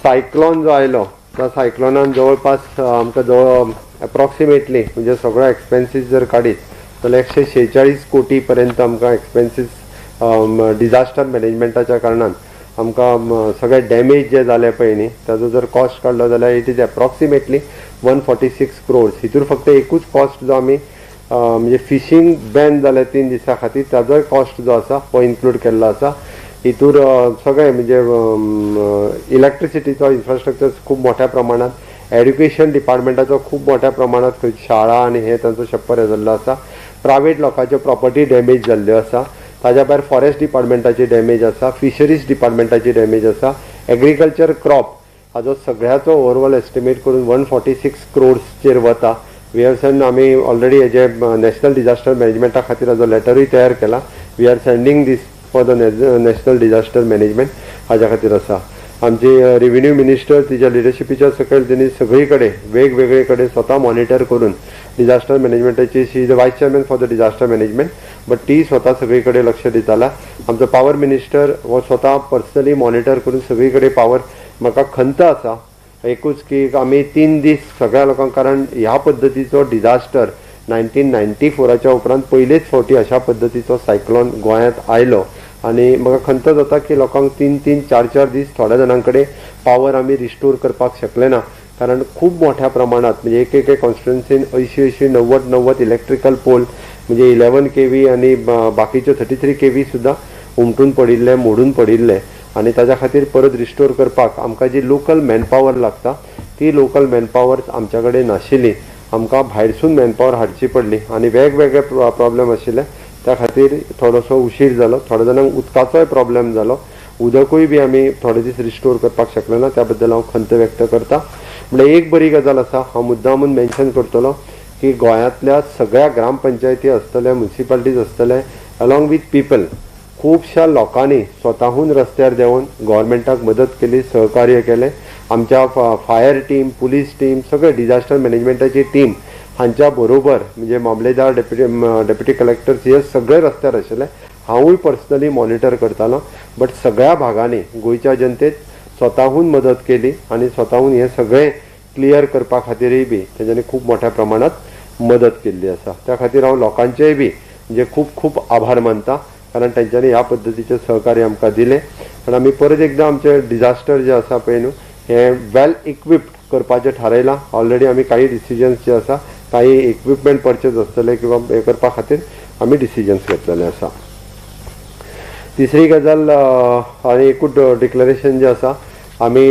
Cyclone जो आयलो, त्या सायक्लॉनान जवळपास आमकां जवळ एप्रॉक्सिमेटली, म्हणजे सगळो एक्सपेन्सीस जर काडीत जाल्यार 146 कोटी पर्यंत आमकां एक्सपेन्सीस डिझास्टर मॅनेजमेंटाच्या कारणान आमकां सगळे डॅमेज जे जाले पळय न्ही, ताजो जर कॉस्ट काडलो जाल्यार it is approximately 146 crores. हितूर फक्त एकूच कॉस्ट जो आमी म्हणजे फिशींग बॅन जालें 3 दिसां खातीर, ताजोय कॉस्ट जो आसा हो इन्क्लूड केल्लो आसा. हितूर सगळें, म्हणजे इलेक्ट्रिसिटीचो इन्फ्रास्ट्रक्चर खूब मोठ्या प्रमाणात, एड्युकेशन डिपार्टमेंटाचो खूब मोठ्या प्रमाणात, खंय शाळा आनी हे तांचो छप्पर हे जाल्लो आसा. प्रायवेट लोकांच्यो प्रॉपर्टी डॅमेज जाल्ल्यो आसा. ताज्या भायर फॉरेस्ट डिपार्टमेंटाची डॅमेज आसा, फिशरीज डिपार्टमेंटाची डॅमेज आसा. एग्रीकल्चर क्रॉप हाजो सगळ्याचो ओवरऑल एस्टिमेट करून 146 क्रोड्सचेर वता. We have send, आमी ऑलरेडी हेजे नॅशनल डिझास्टर मॅनेजमेंटा खातीर हाजो लेटरूय तयार केला. We are sending this for the national disaster management. हाज्या खातीर आसा, आमची रेव्हेन्यू मिनिस्टर तिच्या लिडरशिपीच्या सकयल तेणी सगळी कडेन वेगवेगळे कडेन स्वता मॉनिटर करून disaster मॅनेजमेंटाची, she is the vice chairman for the disaster management, but ती स्वता सगळी कडेन लक्ष दिताला. आमचो पावर मिनिस्टर हो स्वता पर्सनली मॉनिटर करून सगळी कडेन पावर. म्हाका खंत आसा एकूच की आमी 3 दीस सगळ्या लोकांक, कारण ह्या पद्दतीचो डिझास्टर 1994च्या उपरांत पयलेच फावटी अशा पद्दतीचो सायक्लॉन गोंयांत आयलो आनी म्हाका खंत जाता की लोकांक तीन तीन चार चार दीस थोड्या जाणां कडेन पावर आमी रिस्टोर करपाक शकले ना, कारण खूब मोठ्या प्रमाणात, म्हणजे एक एक कॉन्स्टिट्युन्सीन 80 80, 90 90 इलेक्ट्रिकल पोल, म्हणजे 11 केव्ही आनी बाकीच्यो 33 केव्ही सुद्दां हुमटून पडिल्ले, मोडून पडिल्ले आनी ताज्या खातीर परत रिस्टोर करपाक आमकां जी लोकल मॅनपावर लागता, ती लोकल मॅनपावर आमच्या कडेन नाशिल्ली. आमकां भायरसून मॅनपावर हाडची पडली आनी वेगवेगळे प्रॉब्लेम आशिल्ले, त्या खातीर थोडोसो उशीर जालो. थोड्या जाणांक उदकाचोय प्रॉब्लेम जालो. उदकूय बी आमी थोडे दीस रिस्टोर करपाक शकले ना, त्या बद्दल हांव खंत व्यक्त करता. म्हणल्यार एक बरी गजाल आसा, हांव मुद्दामून मेन्शन करतलो की गोंयांतल्या सगळ्या ग्रामपंचायती आसतले, मुन्सिपालिटीज आसतले, अलॉंग विथ पिपल, खुबश्या लोकांनी स्वताहून रस्त्यार देंवन गव्हर्मेंटाक मदत केली, सहकार्य केलें. आमच्या फायर टीम, पुलीस टीम, सगळे डिझास्टर मॅनेजमेंटाची टीम हांच्या बरोबर, म्हणजे मामलेदार, डेप्युटी डेप्युटी कलेक्टर्स हे सगळे रस्त्यार आशिल्ले. हांवूय पर्सनली मॉनिटर करतालो. बट सगळ्या भागांनी गोंयच्या जनतेत स्वताहून मदत केली आनी स्वताहून हें सगळें क्लियर करपा खातीरय बी तेंच्यांनी खूब मोठ्या प्रमाणात मदत केल्ली आसा. त्या खातीर हांव लोकांचेय बी म्हणजे खूब खूब आभार मानता, कारण तेंच्यांनी ह्या पद्दतीचें सहकार्य आमकां दिलें. पण आमी परत एकदां आमचें डिझास्टर जें आसा पळय न्हू, हें वेल इक्विप्ड करपाचें थारायलां. ऑलरेडी आमी काही डिसिजन्स जे आसा, काही इक्विपमेंट परचेज आसतले किंवा हें करपा खातीर आमी डिसिजन्स घेतलेले आसा. तिसरी गजाल आनी एकूच डिक्लरेशन जें आसा, आमी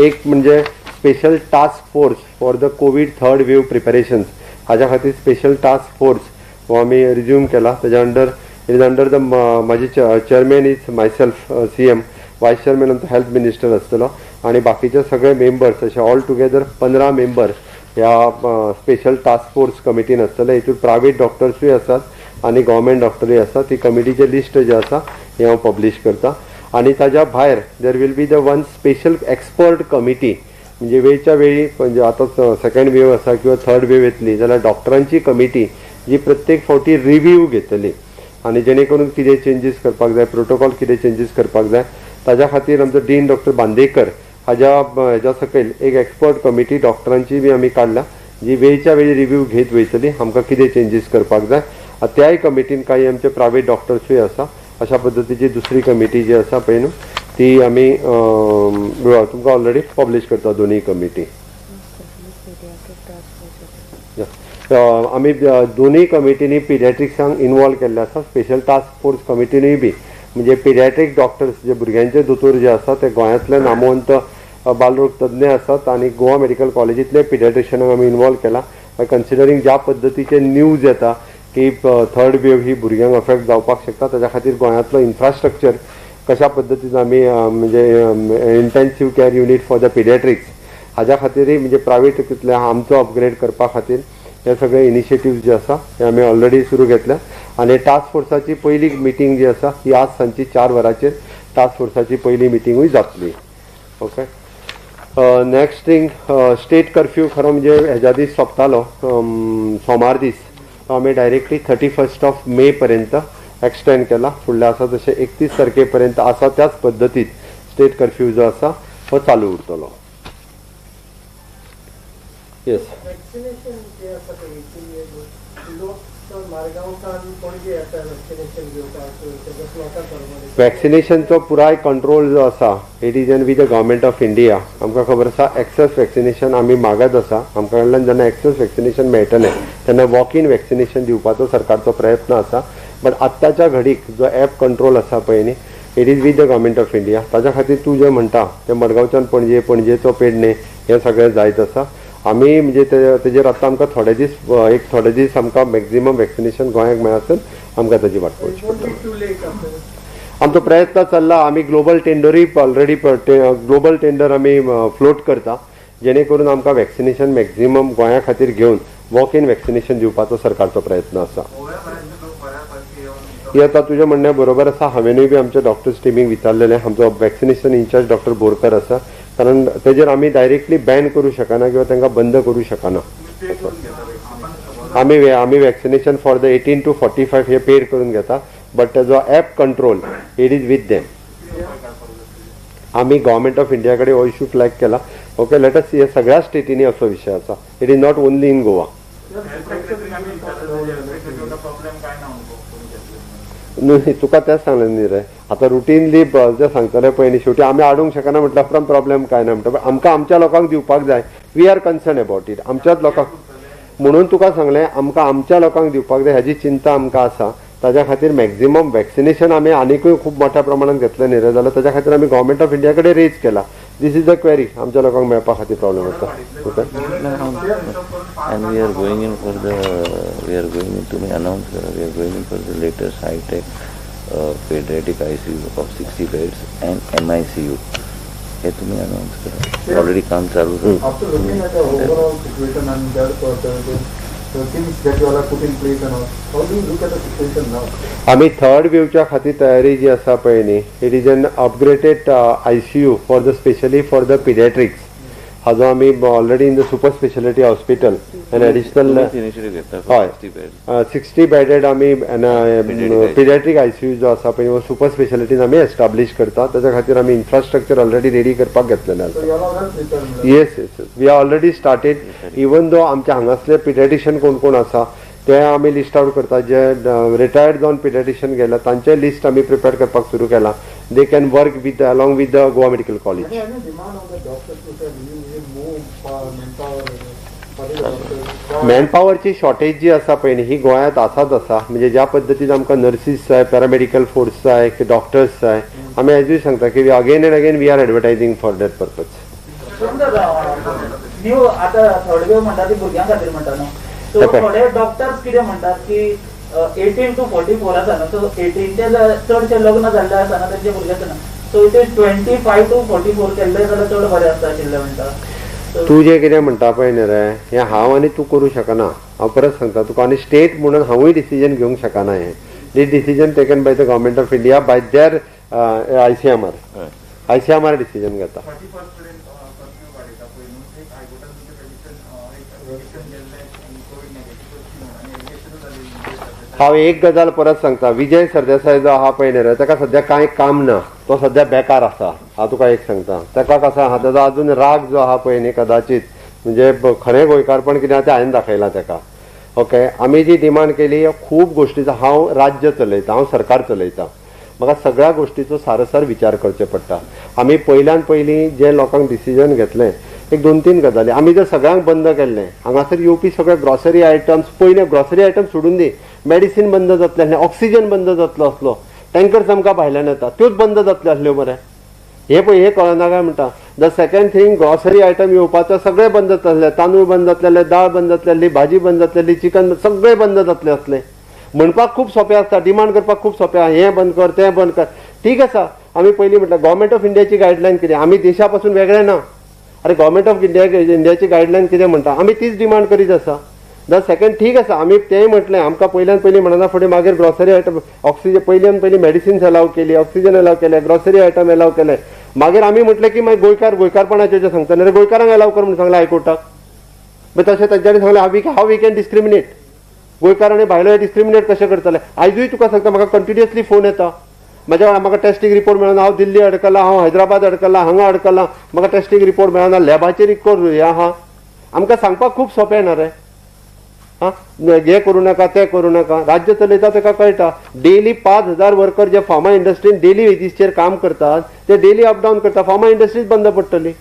एक म्हणजे special task force for the Covid third wave preparations, हाज्या खातीर स्पेशल टास्क फोर्स हो आमी रिज्यूम केला. ताज्या under, it is under the म्हाजी chairman is myself, CM, vice chairman आमचो हेल्थ मिनिस्टर आसतलो आनी बाकीचे सगळे मेंबर्स, अशे ऑल टुगेदर 15 मेंबर ह्या स्पेशल टास्क फोर्स कमिटीन आसतले. हितून प्रायवेट डॉक्टर्सूय आसात आनी गव्हर्मेंट डॉक्टरूय आसात. ती कमिटीचें लिस्ट जें आसा हें हांव पब्लीश करता. आनी ताज्या भायर there will be the one special expert committee, म्हणजे वेळच्या वेळी, म्हणजे आतां सेकंड वेव आसा किंवा थर्ड वेव येतली जाल्यार डॉक्टरांची कमिटी जी प्रत्येक फावटी रिव्यू घेतली आनी जेणे करून कितें चेंजीस करपाक जाय, प्रोटोकॉल कितें चेंजीस करपाक जाय, ताज्या खातीर आमचो डीन डॉक्टर बांदेकर हाज्या हेज्या सकयल एक एक्सपर्ट कमिटी डॉक्टरांची बी आमी काडल्या, जी वेळच्या वेळी रिव्यू घेत वयतली, आमकां कितें चेंजीस करपाक जाय. त्याय कमिटीन काही आमचे प्रायवेट डॉक्टर्सूय आसा. अशा पद्दतीची दुसरी कमिटी जी आसा पळय न्हू, ती आमी तुमकां ऑलरेडी पब्लीश करता दोनूय कमिटी. आमी दोनूय कमिटींनी पिडियाट्रिक्सांक इनवॉल्व केल्ले आसा. स्पेशल टास्क फोर्स कमिटीनूय बी म्हणजे पिडियाट्रीक डॉक्टर्स जे भुरग्यांचे दोतोर जे आसा, ते गोंयांतले नामवंत बालरोग तज्ञ आसात आनी गोवा मेडिकल कॉलेजींतले पिडियाट्रिशियनांक आमी इनवॉल्व केला. कन्सिडरींग ज्या पद्दतीचे न्यूज येता की थर्ड वेव ही भुरग्यांक अफेक्ट जावपाक शकता, ताच्या खातीर गोंयांतलो इन्फ्रास्ट्रक्चर कशा पद्दतीन आमी म्हणजे intensive care unit for the pediatrics हाज्या खातीरय, म्हणजे प्रायवेट कितले आमचो अपग्रेड करपा खातीर हे सगळे इनिशिएटीव जे आसा हे आमी ऑलरेडी सुरू घेतल्या. आनी टास्क फोर्साची पयली मिटींग जी आसा ही आज सांजची 4 वरांचेर टास्क फोर्साची पयली मिटिंगूय जातली. Okay, next thing, state curfew खरो म्हणजे हेज्या दीस सोंपतालो, सोमार दीस, तो आमी डायरेक्टली 31 ऑफ मे पर्यंत एक्सटेंड केला. फुडल्या आसा तशें 31 तारखे पर्यंत आसा त्याच पद्दतीत स्टेट कर्फ्यू जो आसा हो चालू उरतलो. येस. वॅक्सिनेशन जे आसा पळय, 18 इयर्स लोक मारगांवसान पणजे येता वॅक्सिनेशन घेवपाक, तेका प्लॉटां. वॅक्सिनेशनचो पुराय कंट्रोल जो आसा, it is in with the Government of India. आमकां खबर आसा, एक्सेस वॅक्सिनेशन आमी मागत आसा. आमकां कडल्यान जेन्ना एक्सेस वॅक्सिनेशन मेळटलें तेन्ना वॉक इन वॅक्सिनेशन दिवपाचो सरकारचो प्रयत्न आसा. बट आत्ताच्या घडीक जो एप कंट्रोल आसा पळय न्ही, it is with the Government of India. ताच्या खातीर तूं जें म्हणटा तें मडगांवच्यान पणजे, पणजेचो पेडणे, हें सगळें जायत आसा. आमी म्हणजे तेजेर आतां आमकां थोडे दीस, एक थोडे दीस आमकां मॅक्झिमम वॅक्सिनेशन गोंयाक मेळासर आमकां ताजी वाट पळोवची पडटली. Too late. आमचो प्रयत्न चल्ला. आमी ग्लोबल टेंडरूय ऑलरेडी, ग्लोबल टेंडर आमी फ्लोट करता, जेणे करून आमकां वॅक्सिनेशन मॅक्झिमम गोंया खातीर घेवन वॉक इन वॅक्सिनेशन दिवपाचो सरकारचो प्रयत्न आसा. ही आतां तुजें म्हणणें बरोबर आसा. हांवेनूय बी आमच्या डॉक्टर्स टिमीक विचारलेलें. आमचो वॅक्सिनेशन इन्चार्ज डॉक्टर बोरकर आसा, कारण तेजेर आमी डायरेक्टली बॅन करूं शकना किंवा तांकां बंद करूं शकना. आमी vaccination for the 18 to 45 hey paid करून घेता, बट तेजो app control, it is with them. आमी गव्हर्मेंट ऑफ इंडिया कडेन हो इशू फ्लॅग केला. ओके, let us, हे सगळ्या स्टेटींनी असो विशय आसा. It is not only in Goa. Problem काय ना कोणी घेतले. न्हय, तुका तेंच सांगलें न्ही रे. आतां रुटीनली जे सांगतले पळय न्ही, शेवटी आमी हाडूंक शकना म्हटल्या उपरांत प्रॉब्लेम काय ना म्हणटा. पण आमकां आमच्या लोकांक दिवपाक जाय. We are concern about it. आमच्याच लोकांक म्हणून तुका सांगलें, आमकां आमच्या लोकांक दिवपाक जाय हाजी चिंता आमकां आसा. ताज्या खातीर मॅक्झिमम वॅक्सिनेशन आमी आनिकूय खूब मोठ्या प्रमाणात घेतलें न्ही रे, जाल्यार ताज्या खातीर आमी गव्हर्मेंट ऑफ इंडिया कडेन रेज केला. This is the query. आमच्या लोकांक मेळपा खातीर प्रॉब्लेम जाता. Okay. And we are going in for the, we are going in, तुम्ही announce करा, we are going in for the latest high-tech pediatric ICU of 60 beds and MICU. हे तुम्ही announce करा. ऑलरेडी काम चालू झालं. After looking at the overall situation and the things that you all have put in place and all, how do you look at the situation now? आमी third वेवच्या खातीर तयारी जी आसा पळय न्ही, it is an upgraded ICU for the specially for the pediatrics. हाजो आमी already in the super speciality hospital and additional तुम्हीच इनिशिएटिव्ह घेतला. हय. 60 बेड्स. 60 बेडेड आमी पिडियाट्रीक आयसीयू जो आसा पळय, हो सुपर स्पेशालिटीज आमी एस्टाब्लीश करता. ताच्या खातीर आमी इन्फ्रास्ट्रक्चर ऑलरेडी रेडी करपाक घेतलेलें So आसा. you all are well prepared. Yes, we are already started. Even though आमच्या हांगासले पिडियाट्रिशियन कोण कोण आसा ते आमी लिस्ट आउट करता. जे रिटायर्ड जावन पिडियाट्रिशियन गेला तांचे लिस्ट आमी प्रिपेर करपाक सुरू केला. They can work with along with the Goa Medical College. Any demand on the doctors to say we need more manpower for the doctors? मॅनपावरची shortage जी आसा पळय न्ही, ही गोंयांत आसाच आसा. म्हणजे ज्या पद्दतीन आमकां नर्सीस जाय, पॅरामेडिकल फोर्स जाय, डॉक्टर्स जाय, आमी आयजूय सांगता की again and again we are advertising for that purpose. New आता थर्ड वेव म्हणटा ती भुरग्यां खातीर म्हणटा न्हू, सो थोडे डॉक्टर्स कितें म्हणटात की 18 टू 44 आसा न्हू, सो 18चे चडशे लग्न जाल्ले आसा ना, तेंचे भुरगे आसना, so it is 25 to 44 केल्ले जाल्यार चड बरें आसता आशिल्लें म्हणटा. So, तूं जें कितें म्हणटा पळय न्ही रे, हें हांव आनी तूं करूं शकना. हांव परत सांगता तुका, आनी स्टेट म्हणून हांवूय डिसिजन घेवंक शकना हें. This decision taken by the Government of India, by their ICMR. ICMR decision घेता. 31st कडेन कर्फ्यू वाडयता पळय न्हू, एक हायकोर्टान तुमचें पेटिशन, एक एप्लिकेशन गेल्लें कोवीड नेगेटीव करची म्हणून आनी एलिगेशनूच जाली. हांव एक गजाल परत सांगता. विजय सरदेसाय जो आहा पळय न्ही रे, ताका सद्या कांय काम ना. तो सद्या बेकार आसा. हांव तुका एक सांगता, ताका कसो आहा, ताजो अजून राग जो आहा पळय न्ही, कदाचीत म्हणजे खरें गोंयकारपण कितें आहा तें हांवें दाखयलां ताका. ओके, आमी जी डिमांड केली खूब गोश्टीचो, हांव राज्य चलयता, हांव सरकार चलयता, म्हाका सगळ्या गोश्टीचो सारसार विचार करचे पडटा. आमी पयल्यान पयलीं जे लोकांक डिसिजन घेतलें, एक दोन तीन गजाली, आमी जर सगळ्यांक बंद केल्लें, हांगासर येवपी सगळे ग्रॉसरी आयटम्स, पयले ग्रॉसरी आयटम सोडून दी, मेडिसीन बंद जातलें आसलें, ऑक्सिजन बंद जातलो आसलो, टँकर्स आमकां भायल्यान येता त्योच बंद जातल्यो आसल्यो मरे. हे पळय, हे कळना काय म्हणटा. The second thing, grocery item येवपाचो सगळे बंद जातले, तांदूळ बंद जातले, दाळ बंद जातली, भाजी बंद जातली, चिकन सगळे बंद जातले आसले. म्हणपाक खूब सोंपें आसता, डिमांड करपाक खूब सोंपें आहा, हें बंद कर, तें बंद कर. ठीक आसा, आमी पयलीं म्हटल्यार गव्हर्मेंट ऑफ इंडियाची गायडलायन कितें, आमी देशा पासून वेगळे ना. अरे, गव्हर्मेंट ऑफ इंडियाची गायडलायन कितें म्हणटा, आमी तीच डिमांड करीत आसा. The second, ठीक आसा, आमी तेंय म्हटलें, आमकां पयल्यान पयलीं म्हणना फुडें मागीर ग्रॉसरी आयटम, ऑक्सिजन, पयल्यान पयलीं मेडिसिन्स अलाव केली, ऑक्सिजन अलाव केले, ग्रॉसरी आयटम अलाव केले. मागीर आमी म्हटलें की मागीर गोंयकार गोंयकारपणाचें जें सांगता न्ही, गोंयकारांक अलाव कर म्हणून सांगलें हायकोर्टाक. मागीर तशें तांच्यांनी सांगलें, how we can discriminate? गोंयकार आनी भायले डिस्क्रिमिनेट कशें करतले? आयजूय तुका सांगता, म्हाका कंटिन्युअसली फोन येता. म्हाज्या वांगडा म्हाका टेस्टींग रिपोर्ट मेळना, हांव दिल्ली अडकला, हांव हैदराबाद अडकला, हांगा अडकला, म्हाका टेस्टींग रिपोर्ट मेळना, लॅबाचेर इतको हें आहा. आमकां सांगपाक खूब सोंपें ना रे. आं, हें करूं नाका, तें करूं नाका. राज्य चलयता ताका कळटा. डेली 5,000 वर्कर जे फार्मा इंडस्ट्रीन डेली वेजीसचेर काम करतात ते डेली अपडावन करता. फार्मा इंडस्ट्रीज बंद पडटली.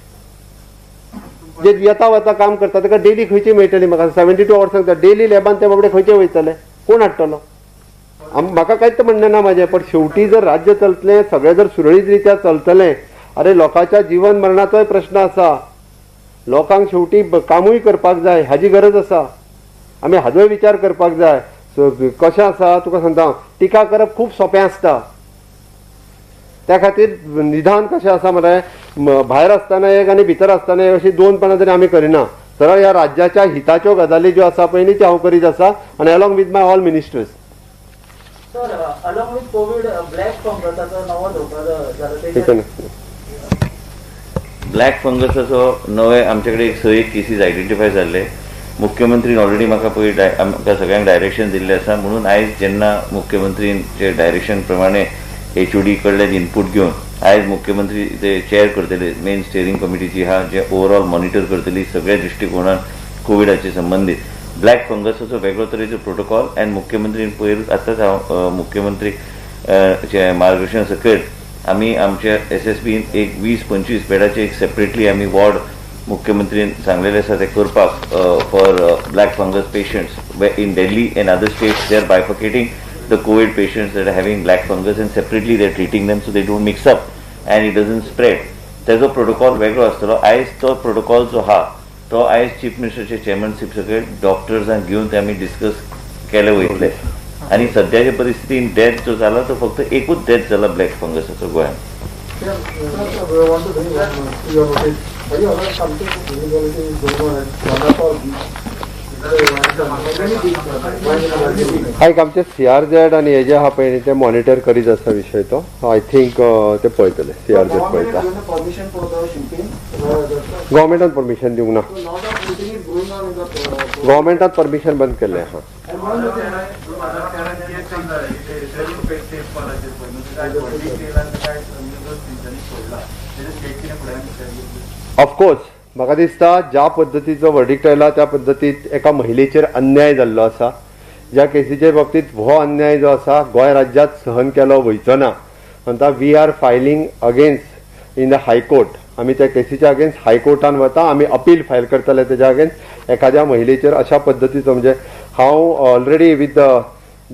जे येता वता काम करता ताका डेली खंयची मेळटली? म्हाका 72 आवर्स सांगता, डेली लॅबान ते बाबडे खंयचे वयतले, कोण हाडटलो? म्हाका कांयच म्हणणें ना म्हाजें, पण शेवटी जर राज्य चलतलें, सगळें जर सुरळीत रित्या चलतलें, अरे लोकांच्या जीवन मरणाचोय प्रश्न आसा. लोकांक शेवटी कामूय करपाक जाय, हाजी गरज आसा. आमी हाजोय विचार करपाक जाय. सो कशें आसा तुका सांगता, टिका करप खूब सोंपें आसता. त्या खातीर निदान कशें आसा मरे, भायर आसतना एक आनी भितर आसतना एक अशी दोन पणां तरी आमी करिना. सरळ ह्या राज्याच्या हिताच्यो गजाली ज्यो आसा पळय न्ही, त्यो हांव करीत आसा आनी along with my all ministers. Sir, along with Covid black फंगसाचो नवो धोको जाला तेजेर? ब्लॅक फंगसाचो नवे आमचे कडेन एक 6 केसीस आयडेंटिफाय जाल्ले. मुख्यमंत्रीन ऑलरेडी म्हाका पयर आमकां सगळ्यांक डायरेक्शन दिल्लें आसा. म्हणून आयज जेन्ना मुख्यमंत्रीचे डायरेक्शन प्रमाणे एचओडी कडल्यान इनपूट घेवन आयज मुख्यमंत्री ते चेअर करतले मेन स्टियरींग कमिटीची आहा, जे ओवरऑल मॉनिटर करतली सगळ्या दृश्टिकोणान कोविडाचे संबंदीत. ब्लॅक फंगसाचो वेगळो तरेचो प्रोटोकॉल आनी मुख्यमंत्रीन पयर आतांच हांव मुख्यमंत्री मार्गदर्शन सकयल आमी आमच्या एसएसबीन एक 20-25 बेडाचे एक सेपरेटली आमी वॉर्ड मुख्यमंत्रीन सांगलेले आसा ते करपाक for black fungus patients. In Delhi and other states they are bifurcating the COVID patients that are having black fungus and separately they are treating them so they don't mix up and it doesn't spread. तेजो protocol वेगळो आसतलो. आयज तो protocol जो आहा तो आयज chief मिनिस्टरचे चेअरमॅनशीप सकयल डॉक्टर्सांक घेवन ते आमी डिस्कस केले वयतले. आनी सद्याच्या परिस्थितीन डेथ जो जाला तो फक्त एकूच डेथ जाला ब्लॅक फंगसाचो गोंयांत. आयक, आमचे सीआरझेड आनी हे जे आहा पळय न्ही, ते मॉनिटर करीत आसा विशय तो. I think ते पळयतले, सीआरझेड पळयता. गव्हर्मेंटान परमिशन दिवंक ना, गव्हर्मेंटान परमिशन बंद केल्लें आहा. ऑफकोर्स म्हाका दिसता ज्या पद्दतीचो वर्डिक्ट आयला त्या पद्दतीत एका महिलेचेर अन्याय जाल्लो आसा. ज्या केसीचे बाबतींत हो अन्याय जो आसा गोंय राज्यांत सहन केलो वयचो ना. म्हणटा we are filing against in the high court. आमी त्या केसीच्या अगेन्स्ट हायकोर्टान वता, आमी अपील फायल करतले तेज्या अगेन्स्ट. एखाद्या महिलेचेर अशा पद्दतीचो म्हणजे हांव ऑलरेडी विथ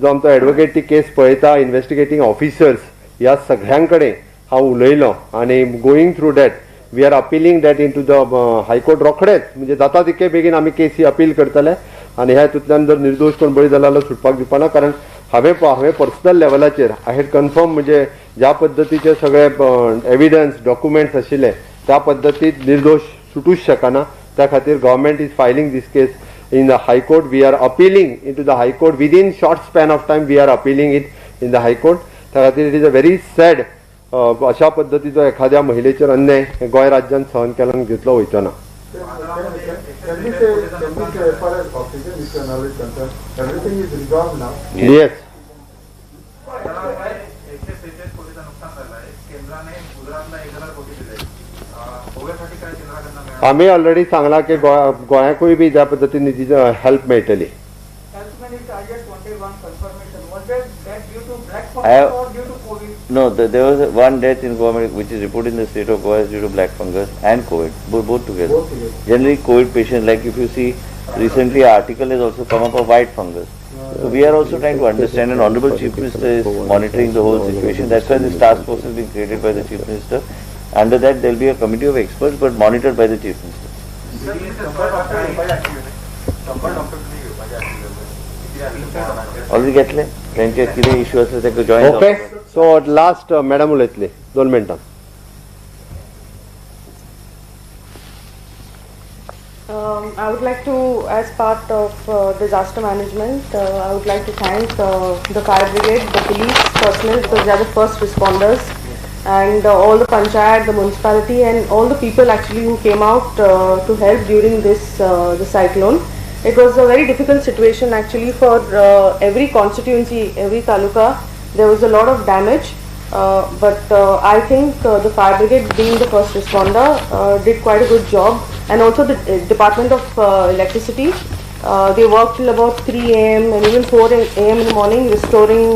जो आमचो एडवोकेट ती केस पळयता, इन्वेस्टिगेटींग ऑफिसर्स ह्या सगळ्यां कडेन हांव उलयलो आनी going through that we are appealing that into the high court. रोखडेच म्हणजे जाता तितके बेगीन आमी केसी अपील करतले आनी ह्या हितूंतल्यान जर निर्दोश कोण बळी जाला जाल्यार सुटपाक दिवपाना. कारण हांवें पर्सनल लेवलाचेर I had confirm म्हणजे ज्या पद्दतीचे सगळे एविडन्स डॉक्युमेंट्स आशिल्ले त्या पद्दतीत निर्दोश सुटूच शकना. त्या खातीर government is filing this case in the high court. We are appealing into the high court within short span of time. We are appealing it in the high court. त्या खातीर it is a very sad, अशा पद्दतीचो एखाद्या महिलेचेर अन्याय गोंय राज्यान सहन केला आनी घेतलो वयचो ना. Can we say, as far as oxygen is concerned, everything is resolved now? Yes. 146 कोटीचं नुकसान झालं आहे. केंद्राने गुजरातला 1000 कोटी दिले. गोव्यासाठी काय केंद्राकडनं मिळालं? आमी ऑलरेडी सांगला की गोंयाकूय बी ज्या पद्दतीन निधीची हेल्प मेळटली. Health Minister, I just wanted one confirmation. Was that due to black I have- fungus or due to COVID? No, there was one death in Goa which is reported in the state of Goa is due to black fungus and COVID, both together. Both together. Generally, COVID patients, like if you see, recently an article has also come up of white fungus. So we are also trying to understand, and Honorable Chief Minister is monitoring the whole situation. That's why this task force has been created by the Chief Minister. Under that, there will be a committee of experts, but monitored by the Chief Minister. 100 doctor तुम्ही घेवपाचे आशिल्ले किती आशिल्ले? Already घेतले त्यांचे कितें issue आसले ताका join. Okay, so last madam उलयतली 2 मिनटां. I would like to, as part of disaster management, I would like to thank the fire brigade, the police personnel, because they are the first responders, and all the panchayat, the municipality, and all the people actually who came out to help during this the cyclone. It was a very difficult situation actually for every constituency, every taluka. There was a lot of damage. But I think the fire brigade, being the first responder, did quite a good job, and also the Department of Electricity. They worked till about 3 a.m. and even 4 a.m. in the morning, restoring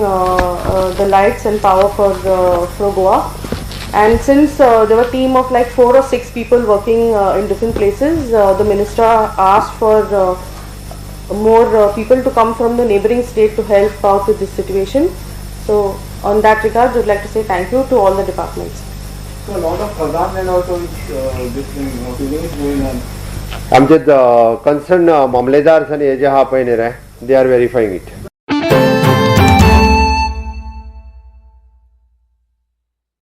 the lights and power for Goa. And since there were a team of like 4 or 6 people working in different places, the minister asked for more people to come from the neighboring state to help out with this situation. So, on that regard, we would like to say thank you to all the departments. So a lot of Khazan land also is this thing, feeling is going on. आमचे concern मामलेदार आनी हे जे आहा पळय न्ही रे, they are verifying it.